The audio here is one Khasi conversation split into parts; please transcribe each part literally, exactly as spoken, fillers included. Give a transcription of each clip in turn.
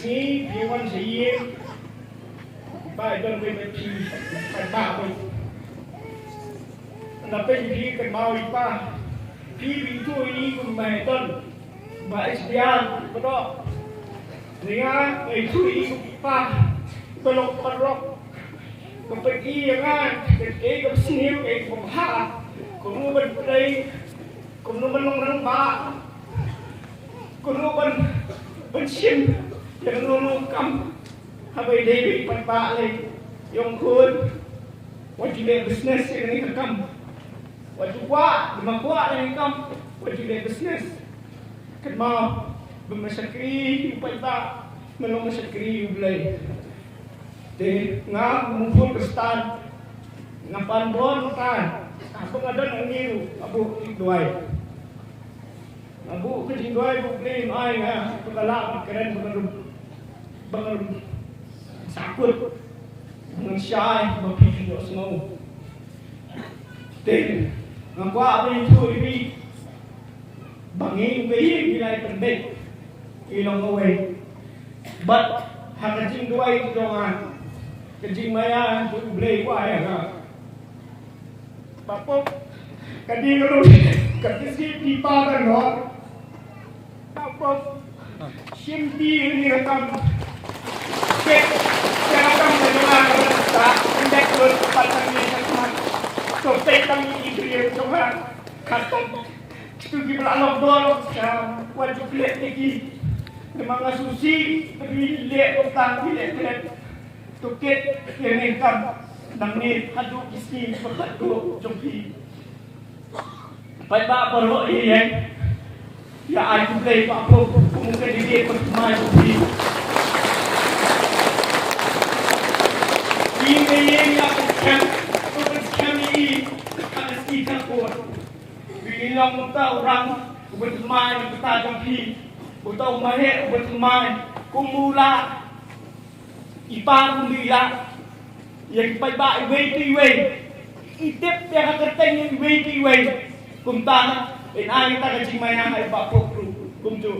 Ngi phi wan sha ïing. Ba don phi, phi ba ba. Na phi phi kynmaw ïa pa. Phi phi tu ïa kum ba don. Ba is bian ba do. Ni nga ai tu ïa kum pa. Ba lok pa lok. Ka phi ïa nga. Ka ka sniew ka ba ha. Kumno ban play. Kumno ban long rangbah. Kumno ban ban shim ïa kano kano ka kam. Haba ïadei bad paidbah lei, ïa u khun. Wat ju leh business ïa kane ka kam. Wat ju kwah, lymda kwah ïa kane ka kam. Wat ju leh business. Kynmaw, ba me shakri ïa u paidbah, me long me shakri ïa U Blei. Te nga kum u khun Khristan, nga pan bor nga tan. Haba nga don hangne ruh, nga buh jingduwai. Nga buh ka jingduwai ba U Blei un ai nga, ba nga lah ban kren, ba nga rum, ba nga rum sahkut, ba nga shai, ba phi phin ïohsngew. Te nga kwah ban ïathuh ïa phi ba ngi, ngi, ngi la pynbeit, ngi long kawei. Bad ha ka jingduwai jong nga, ka jingmaïa jong U Blei u ai ha nga. Ba pop, ka dei ka long ka dei shi phi pa ka nor. Ba pop, shim phi ïa kane ka kam. Peit ïa ka kam ka jong nga ka ban start, ynda ka long ka pat tang ïa ka kam. To peit tang ïa ki briew jong nga. Khatduh kitu ki ba la lok dor lok skam, wat ju klet ïa ki. Namar nga sngewsih ba phi leh kumta, phi leh klet. To kit ïa kane ka kam nangne haduh ki sngi ba khatduh jong phi. Paidbah baroh ïa ïeng. Ïa ai khublei ba pop kum u candidate ba thymmai jong phi. Ïa ïa ïa ïa pynskhem, to pynskhem ïa i ha ka sngi ka por. Phi long uta u rang uba thymmai na ka bynta jong phi. Uta u maheh uba thymmai kum u lah. I pa kum i lah ïa ki paidbah iwei pa iwei. I tip ïa ka kyrteng iwei pa iwei. Kumta in ai kata ka jingmaïa ha i Bah Pop ruh kumjuh.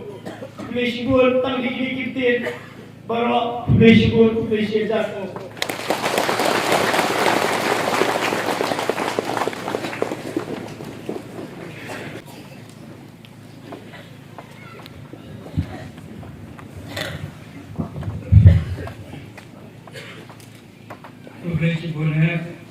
Khublei shibun, tang kine ki ktien baroh. Khublei shibun, khublei shihajar. Khublei shibun eh.